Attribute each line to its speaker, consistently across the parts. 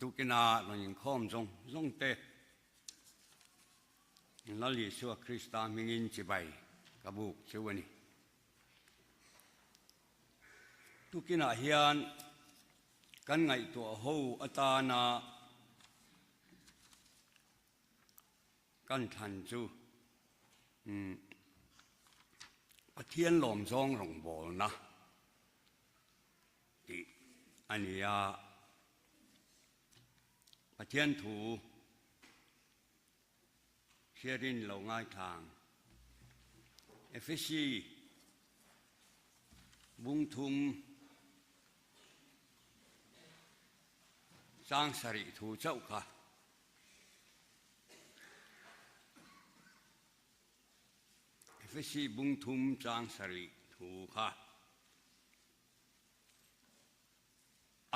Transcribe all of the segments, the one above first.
Speaker 1: Tukina rawn inkhawm zawng zawng te Lal Isua Krista hmingin chibai ka buk chu a ni. Tukinah hian kan ngaihtuah ho atana kan thlan chu Pathian lawmzawng rawngbawlna tih a ni a. Pathian thu hriatin lo ngaithlang. Efesi bungthum chang sarih thu chauh kha. Efesi bungthum chang sarih thu kha.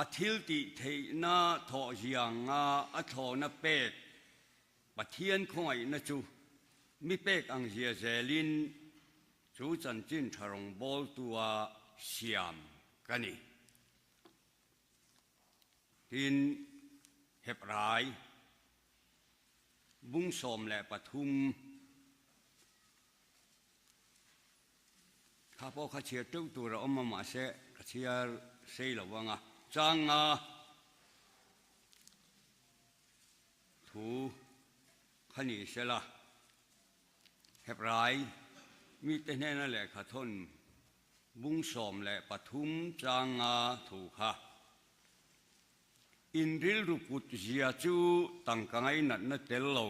Speaker 1: A thil tih theihna thawh zianga a thlawhna pek Pathian khawngaihna chu mi pek ang zia zelin chu chanchin tha rawngbawltua siam ka ni. Tin, Hebrai bung 13 Kha pawh kha chhiar teuh tur a awm a mahse ka chhiar sei lo vang a, changa thu kha ni sela, Hebrai mite hnena lehkha thawn bung 13 changa thu kha in rilru put zia chu tangka ngainatna tel lo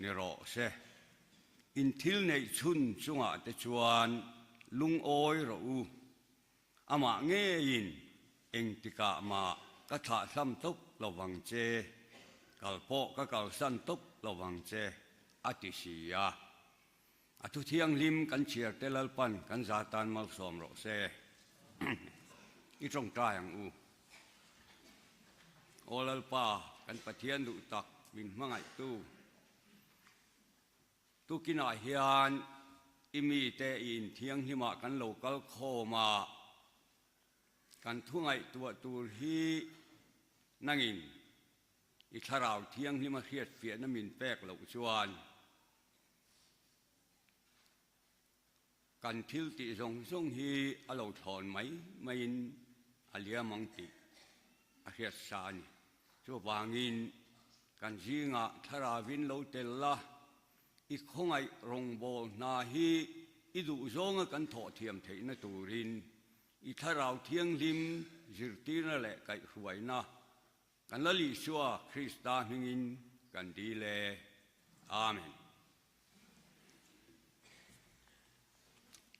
Speaker 1: ni rawh se. In thil neih chhun chungah te chuan lungawi rawh u. Amah ngeiin engtikah mah ka thlahhlam tawp lo vang che, kal pawh ka kalsan tawp lo vang che, a ti si a. A thu thianghlim kan chhiar te Lalpan kan za tan malsawm rawh se. I tawngtai ang u. Aw Lalpa, kan Pathian duh tak min hmangaihtu. Tukinah hian i mite i inthianghlimah kan lo kal khawm a, kan thu ngaihtuah tur hi nangin i thlarau thianghlima hriatfiahna min pek loh chuan Kan thil tih zawng zawng hi a lo thlawn mai maiin a liam ang tih a hriat sa a ni. Chuvangin kan zingah thlarauin lo tel la, i khawngaih rawngbâwl hna hi i duh zawnga kan thawh thiam theihna turin i thlarau thianghlim zirtirna leh kaihhruaina Kan Lal Isua Krista hmingin kan dil e. Amen.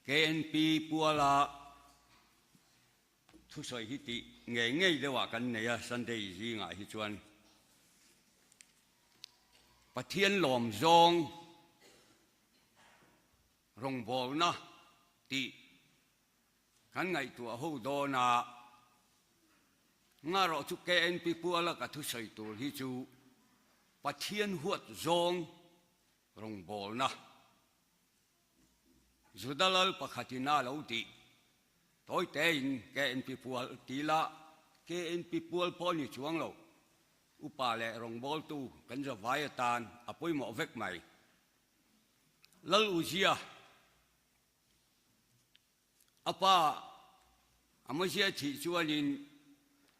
Speaker 1: KNP Puala thusawi hi tih ngei ngei deuhah kan nei a, Sunday zingah hi chuan Pathian lawm zawng rawngbawlna tih Kan ngaihtuah ho dawn a, ngarawh chu KNP Puala ka thusawi tur hi chu Pathian huat zawng rawngbawlna Juda lal pakhatin a lo tih tawi tein KNP Pual ti la, KNP Pual pawh ni chuang lo, upa leh rawngbawltu kan zavai atan a pawimawh vek mai. Lal Uzia. A pa Amazia thih chuanin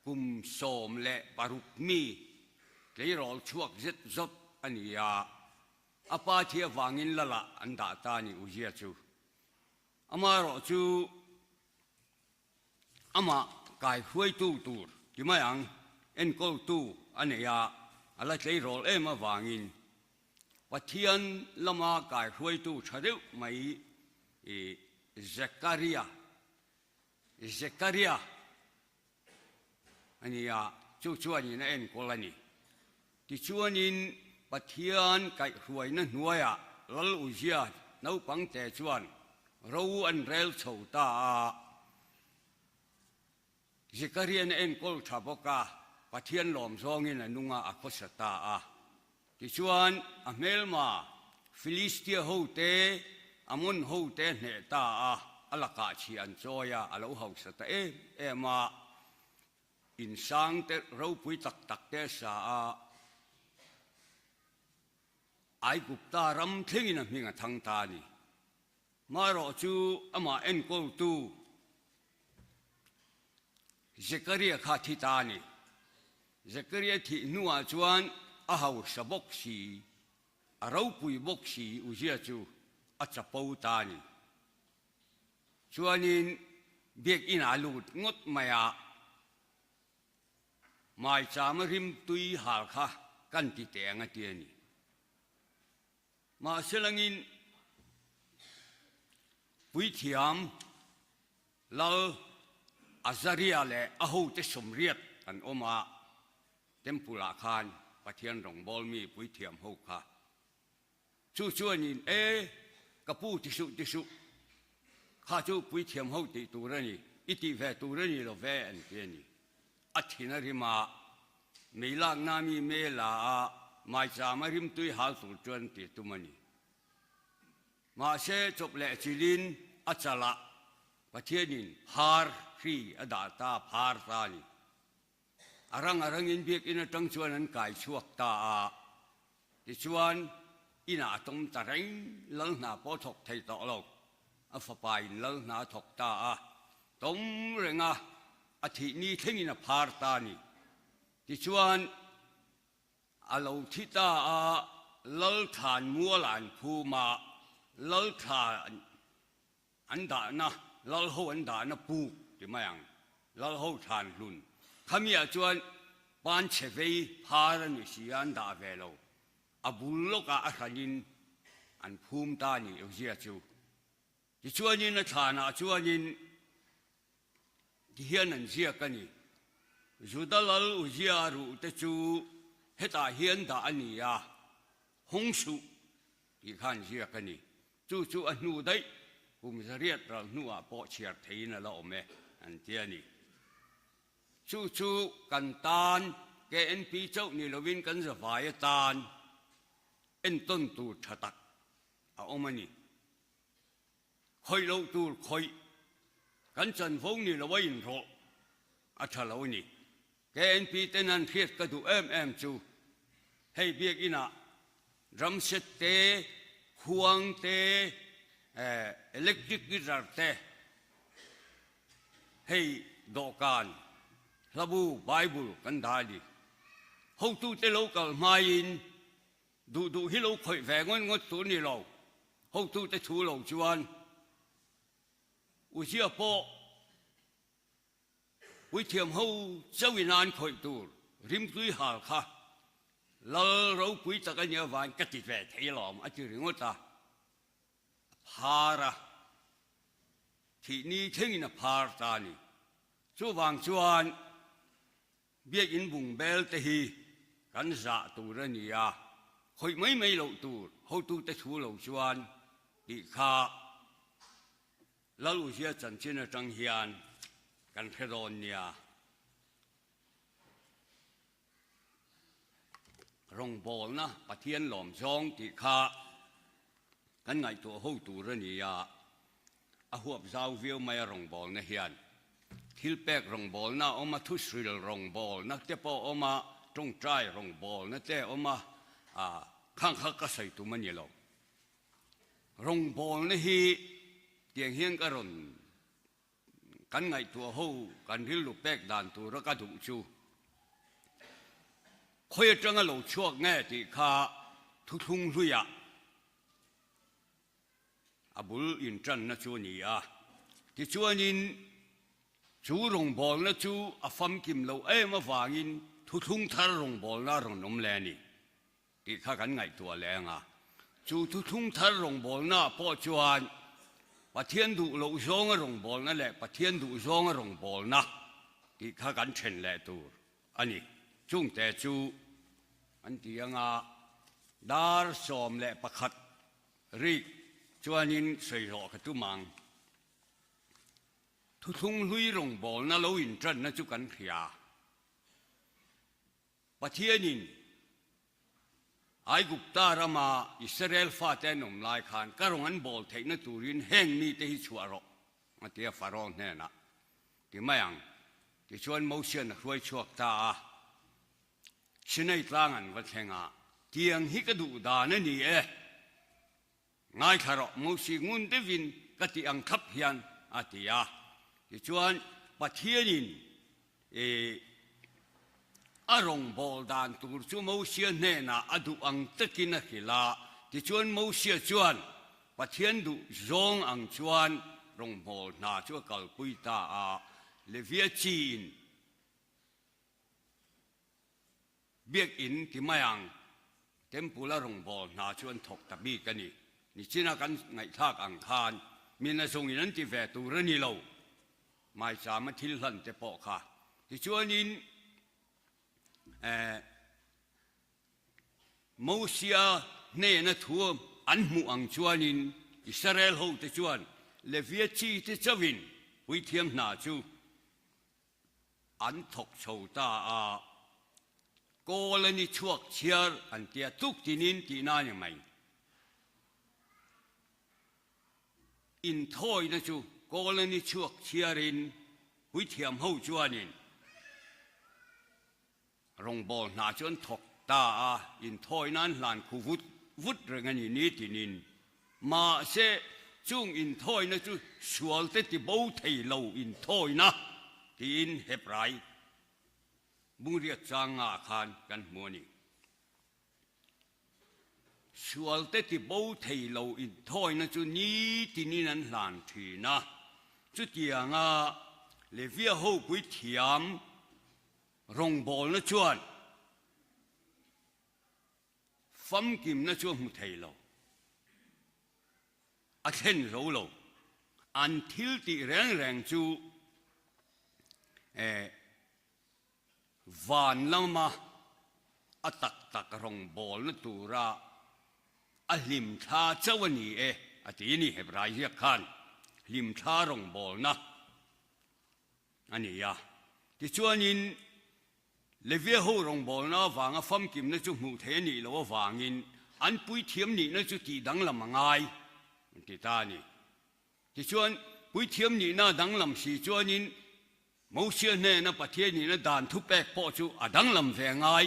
Speaker 1: kum 16 mi tleirawl chhuak zet zawt a ni a, a pa thi avangin Lalah an dah ta a ni Uzia chu. Amaherawh chu amah kaihruaitu tur ti mai ang enkawltu a nei a, a la tleirawl em avangin Pathian lama kaihruaitu tha deuh mai i Zekaria, Zekaria, a ni a, chu chuanin a enkawl a ni. Tichuanin Pathian kaihhruaina hnuaiah Lal Uzia naupangte chuan ro an rel chho ta a. Zekarian a enkawl tha bawk a, Pathian lawm zawngin a nunga a khawsa ta a. Tichuan a hmelma Filistia hote, Ammon hote hneh ta a, a lakah chhi an chawi a, a lo hausa ta em em a. Insang te ropui tak tak te a sa a, Aigupta ram thlengin a hming a thang ta a ni. Marawh chu amah enkawltu Zekaria kha thi ta a ni. Zekaria thih hnuah chuan a hausa bawk si, a ropui bawk si Uzia chu a chapo ta a ni. Chuanin biakinn ah lut ngawt mai a, maichama rimtui hal kha kan ti teh ang a ti a ni. Mahse langin puithiam Lal Azaria leh a hote 80 an awm a, Temple ah khan Pathian rawngbawlmi puithiam ho kha Chu chuanin, E, ka pu ti suh ti suh, kha chu puithiam ho tih tur a ni, i tih ve tur a ni lo ve, an ti a ni. A thin a rim a, mei lakna mi mela a maicham a rimtui hal tur chuan ti tum a ni. Mahse, chawp leh chilin a chalah Pathianin phar hri a dah ta, phar ta a ni. A rang a rangin biakinn atang chuan an kai chhuak ta a, tichuan inah a tawm ta reng, lal hna pawh a thawk thei tawh lo. A fapa in lal hna a thawk ta a, tawm reng a, a thih ni thlengin a phar ta a ni. Tichuan a lo thi ta a, lal thlan mual ah an phum a, lal thlan An dahna, Lalho an dahna puk ti mai ang, Lalho thlan hlun. Khamiah chuan pan chhe vei phar a ni si a, an dah ve lo. A bul lawkah a hranin an phum ta a ni Uzia chu. Tichuanin a thlanah chuanin tihian an ziak a ni, Juda lal Uzia ruhte chu hetah hian dah a ni a, hawng suh tih kha an ziak a ni. Chu chu a hnu daih kum 800 ral hnuah pawh chhiar theiin a la awm e, an ti a ni. Chu chu kan tan KNP chauh ni lovin kan zavai atan entawn tur tha tak a awm a ni. Khawih loh tur khawih kan chanvo ni lo a inrawlh a tha lo a ni. KNP ten an hriat ka duh em em chu hei biakinah drum set te, khuang te, electric guitar te, hei dawhkan, hlabu, bible kan dah a ni. Hotute lo kal hmaiin duh duh hi lo khawih ve ngawt ngawt tur ni lo, hotute thu lo chuan Uzia pawh Puithiam ho chauhin an khawih tur rimtui hal kha lal ropui tak a nia vain ka ti ve thei alawm a ti ringawt a, a phar a, thih ni thlengin a phar ta a ni. Chuvang chuan Biakinn bung bel te hi kan zah tur a ni a, khawih mai mai loh tur hotute thu lo chuan tih kha Lal Uzia chanchin atang hian kan hre dawn nia. Rawngbawlna Pathian lawm zawng tih kha kan ngaihtuah ho tur a ni a, a huap zau viau mai a rawngbawlna hian. Thil pek rawngbawlna a awm a, thusril rawngbawlna te pawh a awm a, tawngtai rawngbawlna te a awm a, khang kha ka sawi tum a ni lo. Rawngbawlna hi tiang hian ka rawn kan ngaihtuah ho kan rilru pek dan tura ka duh chu khawi atanga lo chhuak nge tih kha thuthlung hluiah a bul intanna chu a ni a. Tichuanin chu rawngbawlna chu a famkim loh em avangin thuthlung thar rawngbawlna a rawn awm leh a ni. Tih kha kan ngaihtuah leh ang a. Chu thuthlung thar rawngbawlnaah pawh chuan Pathian duh loh zawnga rawngbawlna leh Pathian duh zawnga rawngbawlna tih kha kan then leh tur a ni. Chungte chu an ti ang a, dar 11 rik chuanin sawi hlawh ka tum ang. Thuthlung hlui rawngbawlna lo intanna chu kan hria. Pathianin Aigupta rama Israel fate an awm lai khan ka rawng an bawl theihna turin heng mite hi chhuah rawh, a ti a Pharaoh hnenah. Ti mai ang. Tichuan Mosian a hruai chhuak ta a, Sinai tlang an va thleng a, Tiang hi ka duh dan a ni e. Ngaithla rawh, Mosi ngun deuhin ka tih ang thlap hian a ti a. Tichuan Pathianin i a rawngbâwl dan tur chu Mosia hnenah a duh ang takin a hrilh a. Tichuan Mosia chuan Pathian duh zawng ang chuan rawngbâwl hna chu a kalpui ta a, Levia chiin Biakinn ti mai ang Temple-a rawngbâwl hna chu an thawk ta bik a ni. Nichina kan ngaihthlak ang khan mi nazawngin an ti ve tur a ni lo. Maichama thil hlan te pawh kha. Tichuanin eh Mosia hnena thu an hmuh ang chuanin Israel hote chuan Levia chi te chauhin puithiam hna chu an thawk chho ta a, kawl a ni chhuak chhiar an tia tuk tinin tihna a ni mai. Inthawina chu kawl a ni chhuak chhiarin puithiam ho chuanin Rawngbâwl hna chu an thawk ta a, inthawina an hlan khu vut vut reng a ni ni tinin. Mahse, chung inthawina chu sualte ti bo thei lo inthawina tiin Hebrai bungriat changa khan kan hmu a ni. Sualte ti bo thei lo inthawina chu ni tinin an hlan thin a, chutianga Levia hopui thiam Rawngbawlna chuan famkimna chu a hmu thei lo, a thlen zo lo. An thil tih reng reng chu van lama a tak tak rawngbawlna tura a hlimthla chauh a ni e a ti a ni. Hebrai ziak khan hlimthla rawngbawlna a ni a. Tichuanin, Levia ho rawngbawlna avanga famkimna chu hmuh theih a nih loh avangin an puithiam nihna chu tih danglam a ngai, an ti ta a ni. Tichuan, puithiam nihna a danglam si chuanin Mosia hnena Pathian nihna dan thupek pawh chu a danglam ve ngai,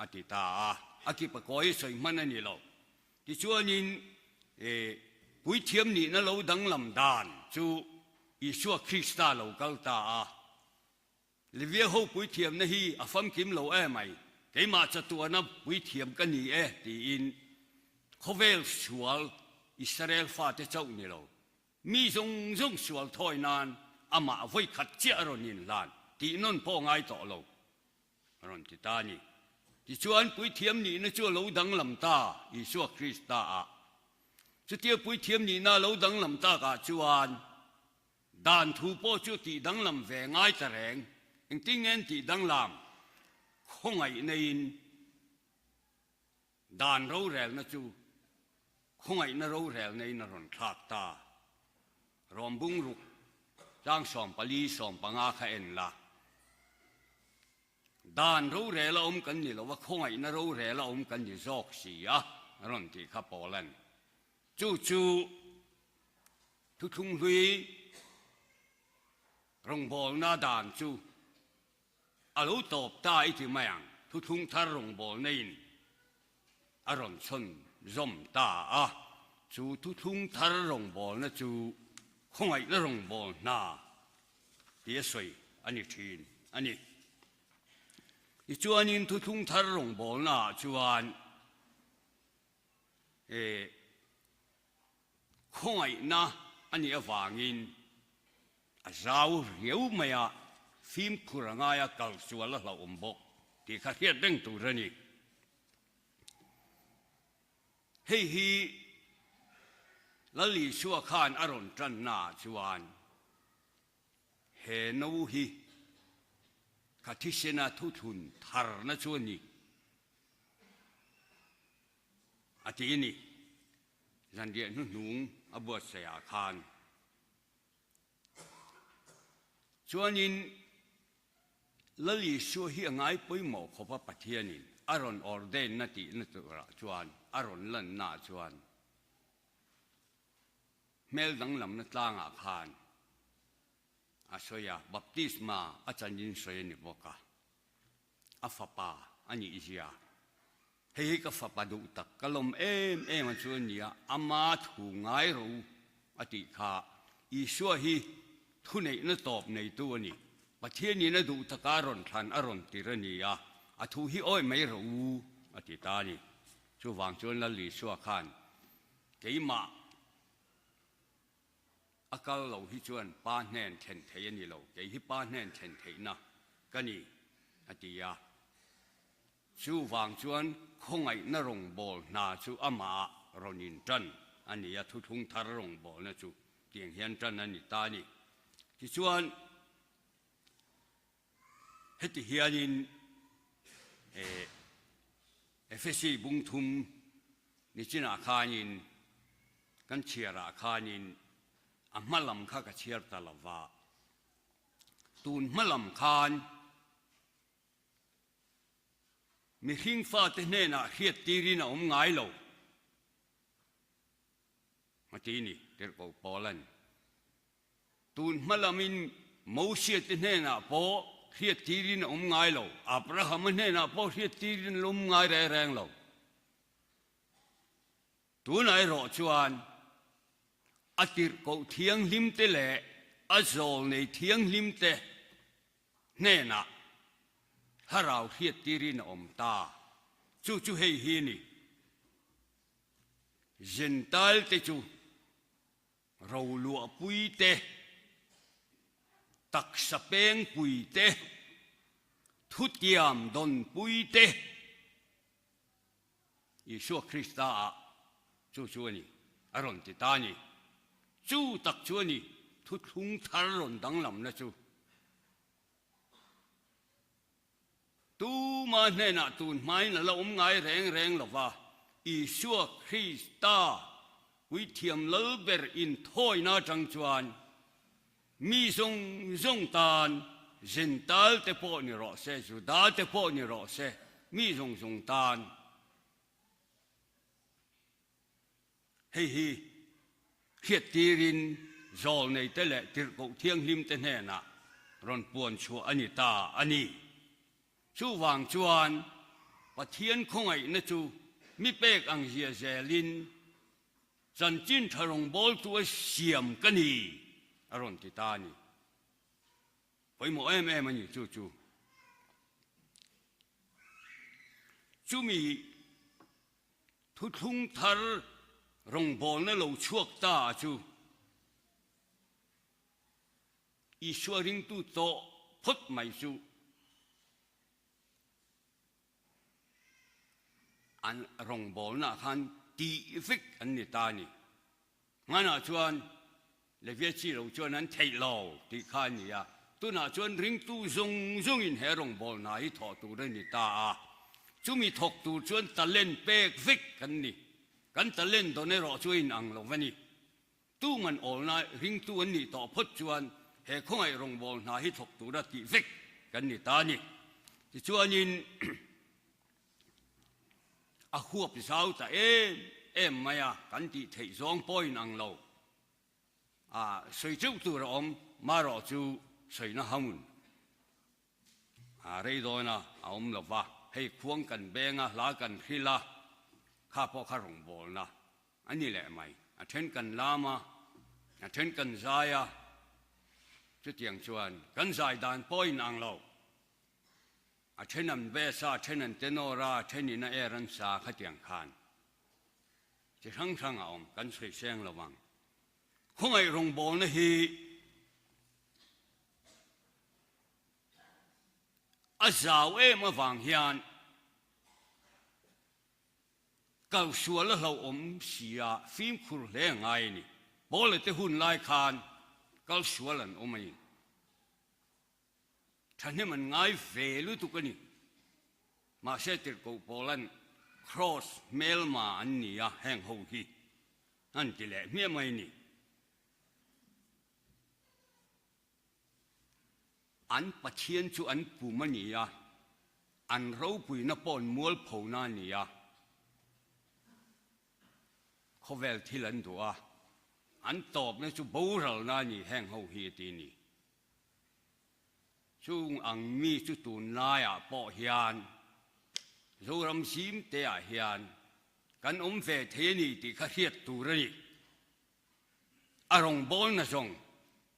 Speaker 1: a ti ta a. A kipa kawi a sawi hman a ni lo. Tichuanin, puithiam nihna lo danglam dan chu Isua Krista lo kal ta a. Levia ho puithiamna hi a famkim lo e mai, keimah chatuana puithiam ka ni e tiin khawvel sual Israel fate chauh ni lo, mi zawng zawng sual thawi nan amah vawikhat chiah a rawn inhlan tih nawn pawh ngai tawh lo. A rawn ti ta a ni. Tichuan, puithiam nihna chu a lo danglam ta, Isua Krista ah. Chutia puithiam nihna a lo danglam takah chuan, dan thu pawh chu tih danglam ve ngai ta reng. Engtin nge an tih danglam? Khawngaih neiin dan rorelna chu khawngaihna rorelna in a rawn thlak ta. Rawm bungruk tlang 14 15 kha en la. Dan rorel a awm kan ni lo a, khawngaihna rorel a awm kan ni zawk si a, a rawn tih kha Paula'n. Chu chu thuthlung hlui rawngbawlna dan chu a lo tawp ta i ti mai ang, thuthlung thar rawngbawlna in a rawn chhawn zawm ta a, chu thuthlung thar rawngbawlna chu khawngaihna rawngbâwl hna ti a sawi a ni ṭhin a ni. Tichuanin thuthlung thar rawngbâwlnaah chuan khawngaihna a nih avângin a zau riau mai a, fîmkhur a ngai a, kal sual a hlauhawm bawk tih kha hriat reng tûr a ni. Hei hi Lal Isua khan a rawn tannaah chuan he no hi ka thisena thuthlun tharna chu a ni a ti a ni. Zanriah hnuhnung a buatsaihah khan chuanin Lal Isua hi a ngai pawimawh khawp a Pathianin a rawn ordain-na tihna turah chuan a rawn lannaah chuan hmel danglamna tlangah khan A sawi a, baptisma a chanin sawi a ni bawk a, a fapa a nih zia. Hei hi ka fapa duh tak, ka lawm em em a chu a nia, ama thu ngai ro a tih kha. Isua hi thuneihna tawp neitu a ni. Pathianin a duh taka a rawn thlan a rawn tir a ni a, a thu hi awi mai ro a ti ta a ni. Chuvang chuan Lal Isua khan keimah A kal lo hi chuan pa hnen thlen thei a ni lo, kei hi pa hnen thlen theihna ka ni, a ti a. Chuvang chuan khawngaihna rawngbâwl hna chu amah rawn inṭan a ni a, thuthlung thar rawngbâwlna chu tiang hian ṭan a ni ta a ni. Tichuan, heti hianin Efesi bungthum nichinah khanin kan chhiarah khanin a hma lam kha ka chhiar ta lo va, tun hma lam khan mihring fate hnenah hriattirin a awm ngai lo. A ti ni, Tirhkoh Paula'n. Tun hma lamin Mosia te hnenah pawh hriattirin a awm ngai lo, Abrahama hnenah pawh hriattirin a la awm ngai reng reng lo. Tunah erawh chuan a tirhkoh thianghlim te leh a zawlnei thianghlim te hnenah thlarau hriattirin a awm ta. Chu chu hei hi a ni. Jentail te chu roluahpui te, taksa pengpui te, thutiam dawnpui te, Isua Krista ah chu chu a ni, a rawn ti ta a ni. Chu tak chu a ni thuthlung thar rawn danglamna chu. Tuma hnenah tun hmain a la awm ngai reng reng lo va, Isua Krista Puithiam Lalber inthawina atang chuan mi zawng zawng tan Jentalte pawh ni rawh se, Judate pawh ni rawh se, mi zawng zawng tan Hei hi hriattirin zawlneite leh tirhkoh thianghlimte hnenah rawn puan chhuah a ni ta a ni. Chuvang chuan Pathian khawngaihna chu mi pek ang zia zelin chanchin tha rawngbawltu a siam ka ni a rawn ti ta a ni. Pawimawh em em a ni chu chu. Chumi Thuthlung thar rawngbawlna lo chhuak ta a chu Isua ringtu tawh phawt mai chu an rawngbawlnaah khan tih vek an ni ta a ni. Hmanah chuan Levia chi lo chuan an theih lo tih kha a ni a, tunah chuan ringtu zawng zawngin he rawngbawlna hi thawh tur a ni ta a, chumi thawk tur chuan talent pek vek kan ni. Kan talent dawn erawh chu a inang lo va ni. Tuman awlna ringtu an nih tawh phawt chuan he khawngaih rawngbawlna hi thawk tura tih vek kan ni ta a ni. Tichuanin. A huap zau ta em em mai a, kan tih theih zawng pawh in ang lo. A sawi teuh tur a awm, marawh chu sawina hamun a rei dawn a, a awm lo va. Hei khuang kan beng a, hla kan hril a, kha pawh kha rawngbawlna a ni leh mai. A then kan lam a, a then kan zai a, chutiang chuan kan zai dan pawh in ang lo. A then an bass a, a then an tenor a, a then in a air an sa khatiang khan chi hrang hrang a awm, kan sawi seng lo vang. Khawngaih rawngbawlna hi a zau em avang hian kalsual a hlauhawm si a, fimkhur hle a ngai a ni. Paula te hun lai khan kalsual an awm a ni. Thahnem an ngai ve lutuk a ni. Mahse tirhkoh Paula'n Kraws hmelma an ni a, heng ho hi an ti leh hmiah mai a ni. An Pathian chu an pum a ni a, an ropuina pawh an mualphona a ni a. Khawvel thil an duh a, an tawpna chu boralna a ni heng ho hi a ti a ni. Chung ang mi chu tunlaiah pawh hian Zoram zimteah hian kan awm ve thei a ni tih kha hriat tur a ni. A rawngbawlna zawng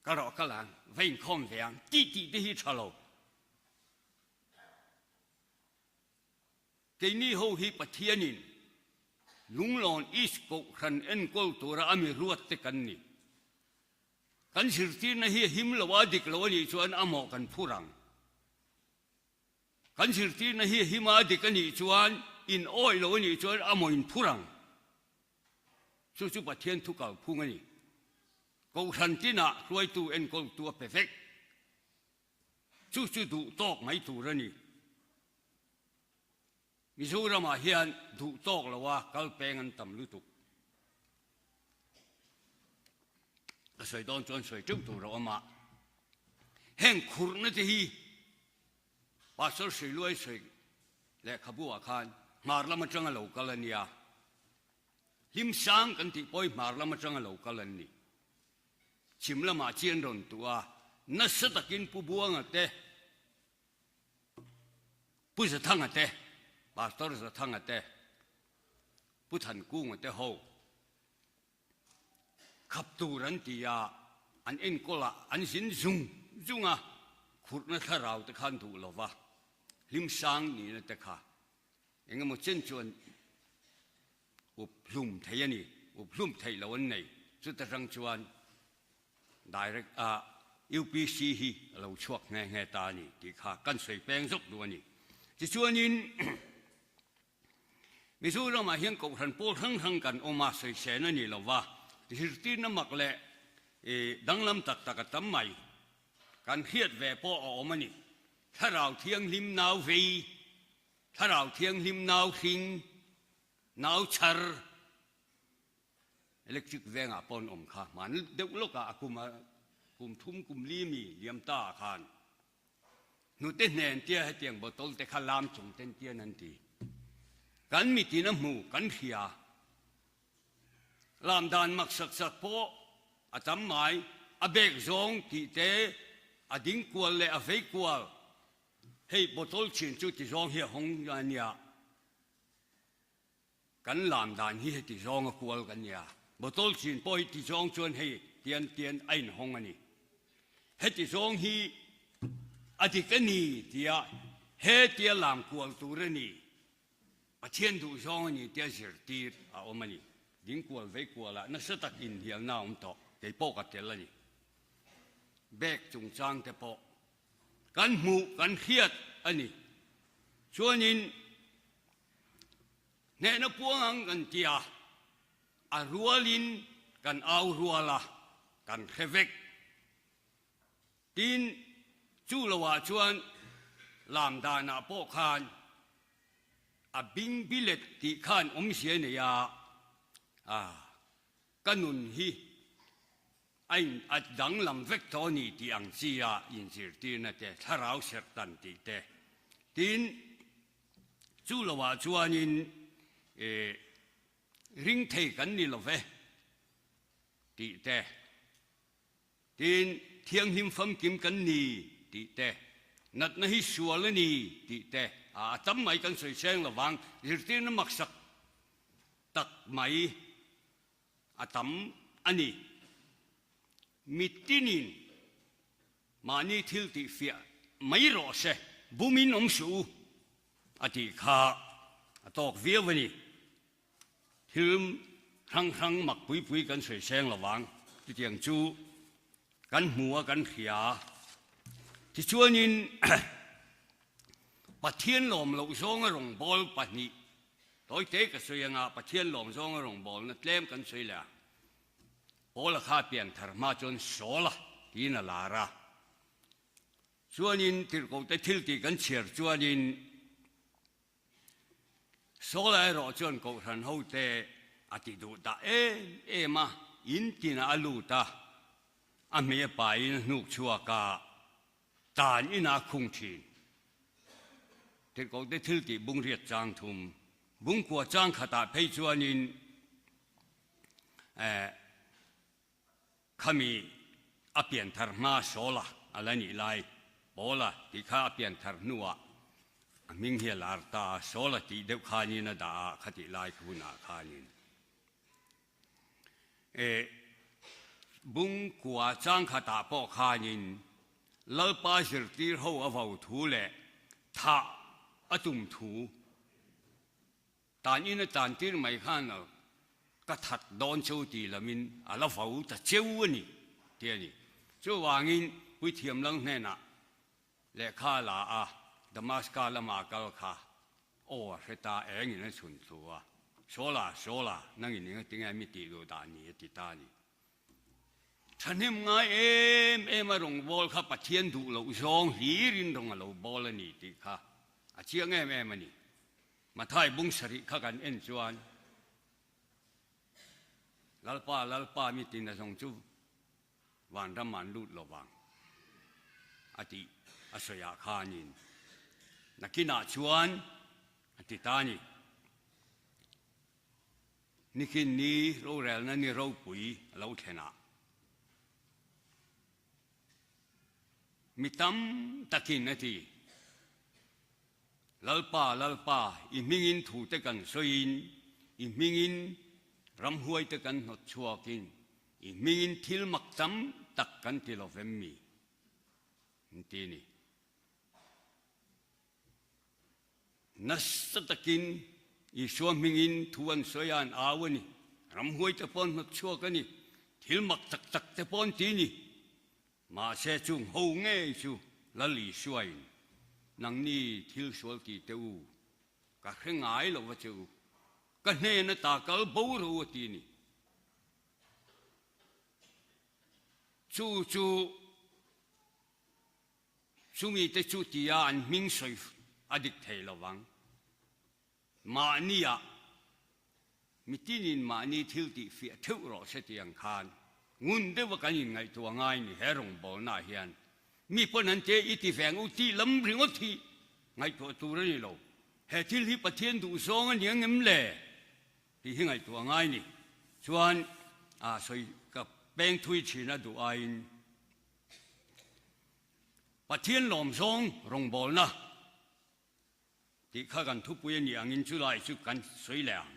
Speaker 1: ka rawh kal ang, va inkhawm ve ang tih tih te hi tha lo. Keini ho hi Pathianin Lunglawn East Kohhran enkawl tura a mi ruat te kan ni. Kan zirtirna hi a him lo a, dik lo a nih chuan a mawh kan phur ang. Kan zirtirna hi a him a, dik a nih chuan in awih lo a nih chuan a mawh in phur ang. Chu chu Pathian thu kalphung a ni. Kohhran tinah hruaitu enkawltu a pe vek. Chu chu duh tawk mai tur a ni. Mizoramah hian duh tawk loa kal peng an tam lutuk. Ka sawi dawn chuan sawi teuh tur a awm a. Heng khurhna te hi Pastor Hruiluai sawi lehkhabu ah khan hmar lam atanga lo kal a nia. Hlimsang kan tih pawh hi hmar lam atanga lo kal an ni. Chhim lamah chian rawn tuh a, nasa takin Pu Buanga te, Pu Zathanga te, Pastor Zathanga te, Pu Thankunga te ho khap tur an ti a, an enkawl a, an zin zung zung a, khurhna thlarau te khan duh lo va, hlimsang nihna te kha engemaw chen chuan up hlum thei a ni, up hlum theih loh an nei. Chuta tang chuan direct a UPC hi a lo chhuak nghe nghe ta a ni tih kha kan sawi peng zawk duh a ni. Tichuanin Mizoramah hian Kohhran pawl hrang hrang kan awm a, sawisên a ni lo va, zirtirna mak leh danglam tak tak a tam mai. Kan hriat ve pawh a awm a ni. Thlarau Thianghlim nau vei Thlarau Thianghlim nau hring, nau chhar, electric vengah pawh an awm kha hman deuh lawkah a kum a kum thum kum li mi liam ta ah khan hnute hnen tia hetiang bottle te kha lam chung ten tian an ti. Kan mitin a hmu kan hria. Lam dan mak sak sak pawh a tam mai, a bek zawng tih te, a ding kual leh a vei kual Hei bottle chin chu ti zawng hi a hawng a nia, kan lam dan hi heti zawng a kual kan nia, bottle chin pawh hi ti zawng chuan hei tian tian a inhawng a ni. Heti zawng hi a dik a ni tia hetia lam kual tur a ni, Pathian duh zawng a ni tia zirtir a awm a ni. Ding kual vei kualah nasa tak inhnialna a awm tawh, kei pawh ka tel a ni. Bag chungchang te pawh Kan hmuh kan hriat a ni. Chuanin hnehna puang ang kan ti a, a rualin kan au rual a, kan hre vek. Tin, chu loah chuan lam danah pawh khan a bing bilet tih khan awmzia nei a, ka nun hi A in a danglam vek tawh a ni tih ang chi a inzirtirna te, thlarau serh tan tih te. Tin, chu loah chuanin eh ring thei kan ni lo ve tih te, tin, thianghlim famkim kan ni tih te, natna hi sual a ni tih te, a tam mai kan sawi seng lo vang, zirtirna maksak tak mai A tam a ni. Mitinin mahni thil tih fiah mai rawh se, bumin awm suh u a tih kha a tawk viau a ni. Thil hrang hrang mak pui pui kan sawi seng lo vang, chutiang chu kan hmu a kan hria. Tichuanin Pathian lawm loh zawnga rawngbâwl pahnih Tawite ka sawi anga Pathian lawm zawnga rawngbawlna tlem kan sawi leh a, Paula kha pian thar hma chuan Saula tiin a lar a. Chuanin tirhkohte thil tih kan chhiar chuanin Saula erawh chuan Kohhran hote a ti duh dah em em a, in tinah a lut a, a hmei a pain a hnuk chhuak a, Tan ina khung thin. Tirhkohte thil tih bungriat chang thum, bungkua chang khatah phei chuanin eh khami a pianthar hma Saula a la nih lai. Paula tih kha a pian thar hnuah a hming hi a lar ta a, Saula tih deuh khanin a dah a, khatih lai hunah khanin e Bungkua changkhatah pawh khanin Lalpa zirtir ho a vo thu leh thah a tum thu Tan in a tan tir mai khan ka that dawn cheu ti lamin a la vo ta cheu a ni ti a ni. Chuvangin puithiam lang hnenah lehkha la a Damaska lama a kal kha aw a hre ta engin a chhun thlu a, Saula, Saula, nangin engatinge mi tih duh dah ni a ti ta a ni. Thahnem ngai em em a rawngbâwl kha Pathian duh loh zawng hlirin rawng a lo bâwl a ni tih kha a chiang em em a ni. Mathai bung sarih kha kan en chuan Lalpa, Lalpa mi tina zawng chu vanram an lut lo vang a tih a sawiah khanin nakinah chuan a ti ta a ni. Nikin ni rorelna ni ropui a lo thlen a, mi tam takin a ti, Lalpa, Lalpa, i hmingin thute kan sawiin, i hmingin ramhuaite kan hnawt chhuakin, i hmingin thil mak tam tak kan ti lo vem mi? An ti ni. Nasa takin Isua hmingin thu an sawi a, an au a ni. Ramhuai te pawh an hnawt chhuak a ni. Thil mak tak tak te pawh an ti a ni. Mahse chung ho ngei chu Lal Isuain, Nangni thil sual ti teh u, ka hre ngai lo va che u, ka hnen ata kal bo ro a ti a ni. Chu chu Chumi te chu tia an hming sawi a dik thei lo vang. Mahnia mitinin mahni thil tih fiah theuh rawh se tih ang khan ngun deuha kan inngaihtuah ngai ni he rawngbawlnaah hian mi pawn an te i ti veng u tih lam ringawt hi ngaihtuah tur a ni lo. He thil hi Pathian duhzawng a ni ang em le? Tih hi ngaihtuah ngai ni. Chuan a sawi ka peng thui thin a duh aiin Pathian lawmzawng rawngbawlna tih kha kan thupui a nih angin chulai chu kan sawi leh ang.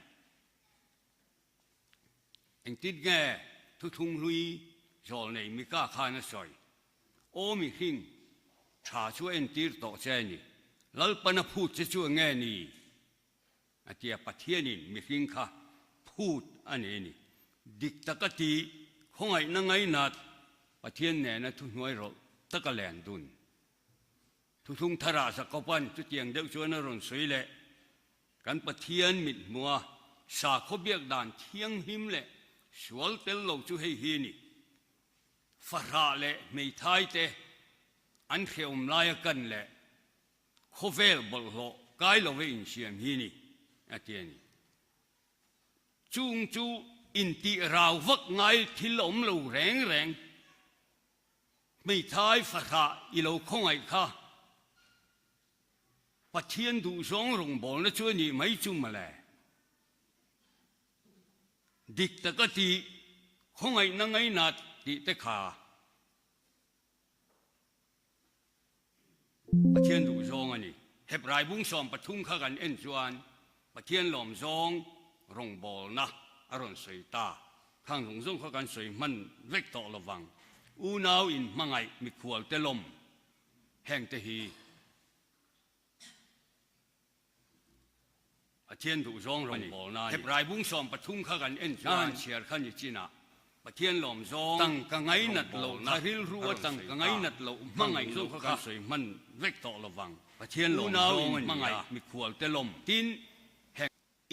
Speaker 1: Engtin nge thuthlung hlui zawl nei Mika khan a sawi? Aw mihring, tha chu a entir tawh che a ni. Lalpan a phut che chu enge ni? A ti a, Pathianin mihring kha phut a nei a ni. Dik taka ti, khawngaihna ngainat, Pathian nena thuhnuai rawlh taka len dun. Thuthlung tharah Jakoba'n chutiang deuh chuan a rawn sawi leh, Kan Pathian mithmuha sakhaw biak dan thianghlim leh sual tel lo chu hei hi a ni. Fahrah leh hmeithai te an hrehawm laia kan leh Khawvel bawlhhlawh kai lova insiam hi ni, a ti a ni. Chung chu intih rau vak ngai thil a awm lo reng reng. Hmeithai fahrah i lo khawngaih kha Pathian duhzawng rawngbawlna chu a nih mai chu mawle. Dik taka tih, khawngaihna ngainat tih te kha. Pathian duh zawng a ni. Hebrai bung 13 kha kan en chuan Pathian lawm zawng rawngbawlna a rawn sawi ta. Khang zawng zawng kha kan sawi hman vek tawh lo vang. Unau inhmangaih mikhual te lawm heng te hi Pathian duh zawng rawngbawlna a ni. Hebrai bung 13 kha kan en chuan chhiar kha ni chinah Pathian lawm zawng tangka ngainat loh kha rilru a tangka ngainat loh hmangaih loh kha kan sawi hman vek tawh lo vang. Pathian lawm zawng a ni a, mikhual te lawm tin heng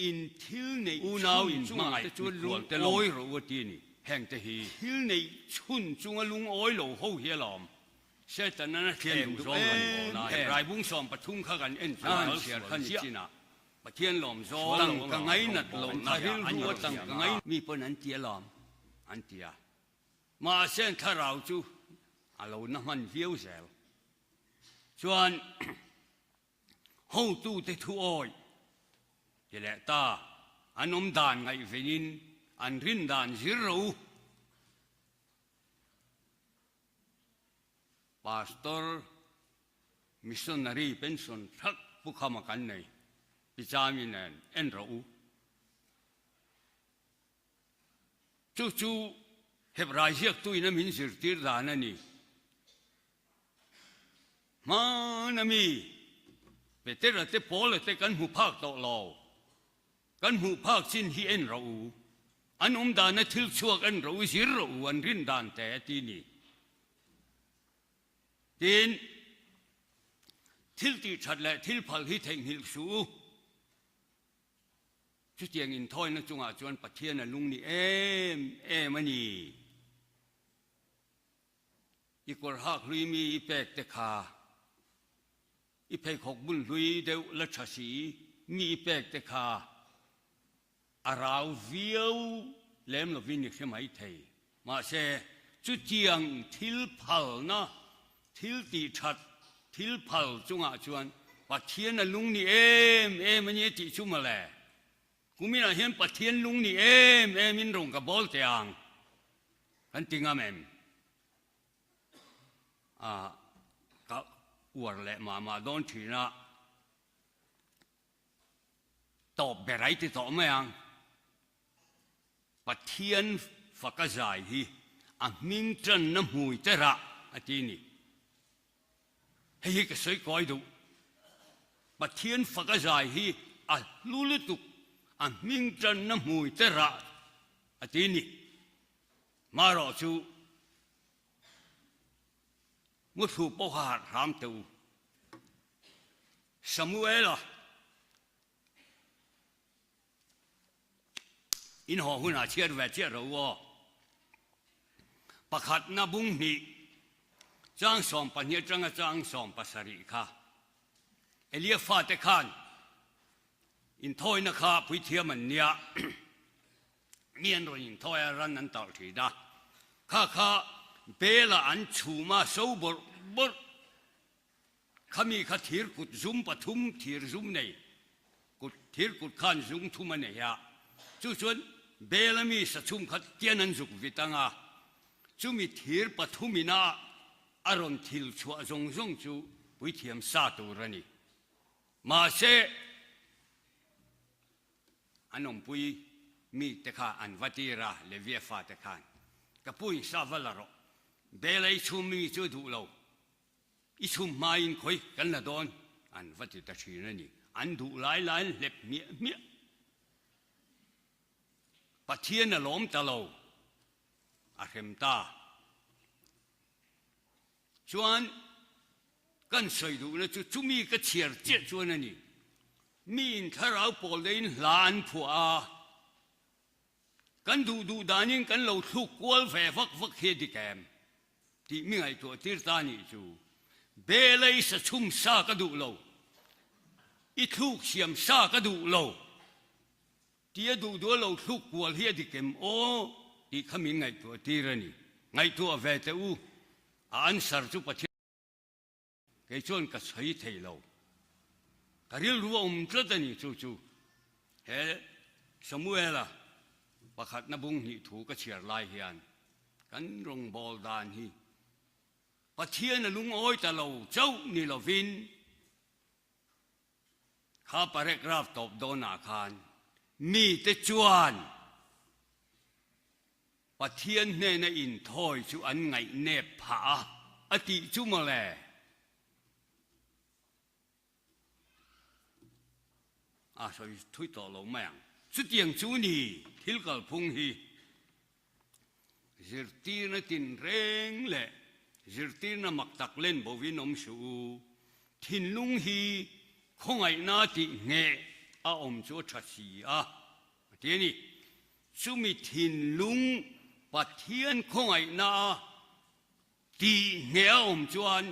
Speaker 1: in thil neih chhun chungah te chuan lungawi rawh u a ti a ni. Heng te hi thil neih chhun chunga lungawi lo ho hi a lawm. Setanan a thlem duh em em. Raibung 13 kha kan en chuan chhiar kha ni chinah Pathian lawm zawng tangka ngainat loh kha rilru a tangka ngai mi pawn an ti alawm an ti a. Mahse an thlarau chu a lo na hman viau zel. Chuan hotute thu awih ti leh ta an awm dan ngaihvenin an rin dan zir ro. Pastor. Missionary pension thak Pu Khama kan nei, Pi Chami nen en rawh u. Chu chu Hebrai ziaktuin a min zirtir dan a ni. Hmana mi Petera te Paula te kan hmu phak tawh lo. Kan hmuh phak chin hi en rawh u. An awm dana thil chhuak en rawh u, zir rawh u, an rin dan te a ti ni. Tin, thil tih that leh thil phal hi theihnghilh suh u. Chutiang inthawina chungah chuan Pathian a lung ni em em a ni. I kawr hak hlui mi i pek te kha i pheikhawk bun hlui deuh la tha si mi i pek te kha a rau viau lem lovin i hre mai thei. Mahse, chutiang thil phalna, thil tih that thil phal chungah chuan Pathian a lung ni em em a ni tih chu mawle. Kuminah hian Pathian lung ni em em in rawn ka bawl teh ang kan ti ngam em? A ka uar leh mah mah dawn thin a, tawp ber ai ti tawh mai ang. Pathian faka zai hi a hming tanna hmui te rah a ti ni. Hei hi ka sawi kawi duh. Pathian faka zai hi a hlu lutuk, a hming tanna hmui te rah a ti ni. Marawh chu muthlu pawha harh hram teh u. Samuela In haw hunah chhiar ve chiah rawh u aw. Pakhatna bung hnih, chang 12 atanga chang 70 kha Elia fate khan inthawina kha puithiam an nia, mi an rawn inthawi a, ran an talh thin a, kha kha bela an chhum a, so bawrh bawrh. Khami kha thir kut zum pathum thir zum nei kut thir kut khan zung thum a nei a, chu chuan bel ami sachhum kha tian an zuk vit ang a, chumi thir pathum ina a rawn thil chhuah zawng zawng chu puithiam sa tur a ni. Mahse, an awmpui mi te kha an va tir a, Levia fate khan, Ka pu in sa va la rawh, bel ei chhum mi chu duh lo, I chhum hmain khawi kan la dawn an va ti ta thin a ni. An duh lai lai an hlep hmiah hmiah. Pathian a lawm ta lo, a hrem ta. Chuan kan sawi duhna chu chumi ka chhiar chiah chuan a ni. Miin thlarau pawl deuhin hla an phuah a, kan duh duh danin kan lo thluk kual ve vak vak hi a dik em? Tih mi ngaihtuah tir ta nih chu Belei sa chhum sa ka duh lo, i thluk siam sa ka duh lo tia duh duh a lo thluk kual hi a dik em aw tih kha min ngaihtuah tir a ni. Ngaihtuah ve teh u, a answer chu Pathian. Kei chuan ka sawi thei lo. Ka rilru a awm tlat a ni chu chu. He Samuela pakhatna bung hnih thu ka chhiar lai hian kan rawngbâwl dan hi Pathian a lungawi ta lo chauh ni lovin kha paragraph tawp dawnah khan mite chuan Pathian hnena inthawi chu an ngaihnep phah a, a tih chu mawle. A sawi thui tawh lo mai ang. Chutiang chu ni thil kalphung hi zirtirna tinreng leh zirtirna mak tak len bovin awm suh u. Thinlung hi khawngaihna tih ngheh a awm chu a tha si a, a ti a ni. Chumi thinlung Pathian khawngaihna a tih ngheh a awm chuan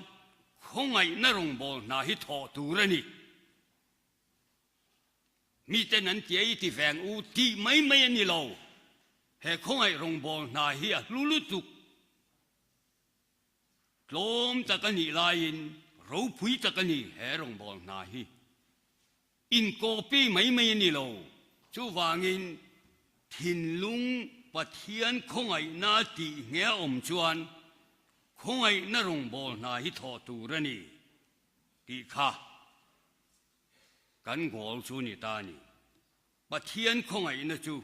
Speaker 1: khawngaihna rawngbâwl hna hi thawh tur a ni. Miten an tia i ti veng u tih mai mai a ni lo. He khawngaih rawngbâwl hna hi a hlu lutuk. Tlawm tak a nih laiin ropui tak a ni he rawngbâwl hna hi. Inkawpi mai mai a ni lo. Chuvangin thinlung Pathian khawngaihna tih nge a awm chuan khawngaihna rawngbâwl hna hi thawh tur a ni. Tih kha kan goal chu ni ta a ni. Pathian khawngaihna chu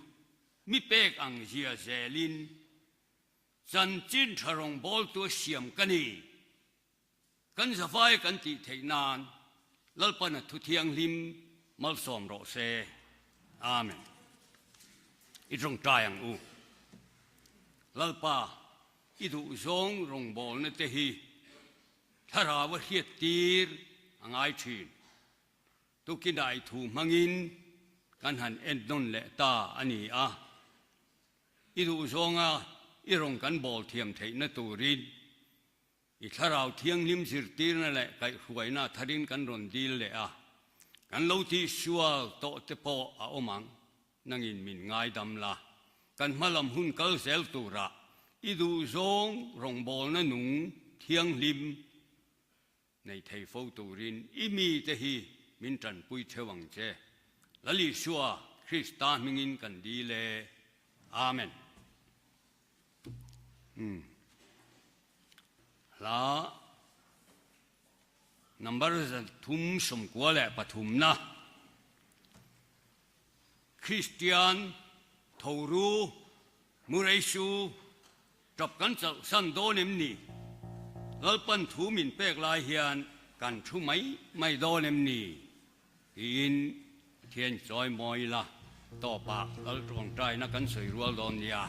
Speaker 1: mi pek ang zia zelin chanchin tha rawngbawltu a siam ka ni. Kan zavai kan tih theih nan Lalpana thu thianghlim malsawm rawh se. Amen. I tawngtai ang u. Lalpa, i duhzawng rawngbawlna te hi Thlarau a hriat tir a ngai thin. Tukinai thu hmangin kan han en nawn leh ta a ni a. I duhzawnga i rawn kan bawl thiam theihna turin i Thlarau Thianghlim zirtirna leh kaihhruaina tharin kan rawn dil leh a. Kan lo tihsual tawh te pawh a awm ang. Nangin min ngaidam la, kan hmalam hun kal zel turah i duhzawng rawngbawlna nung thianghlim nei thei fo turin i mite hi min tanpui theuh ang che. Lal Isua Krista hmingin kan dil e. Amen. Hla number 393 na. Kristian tho ru, Murei su, tap kan chauh san dawn em ni? Lalpan thu min pek lai hian kan thu mai mai dawn em ni? Tiin Pathian chawi mawi ila, tawpah Lal tawngtaina kan sawi rual dawn nia.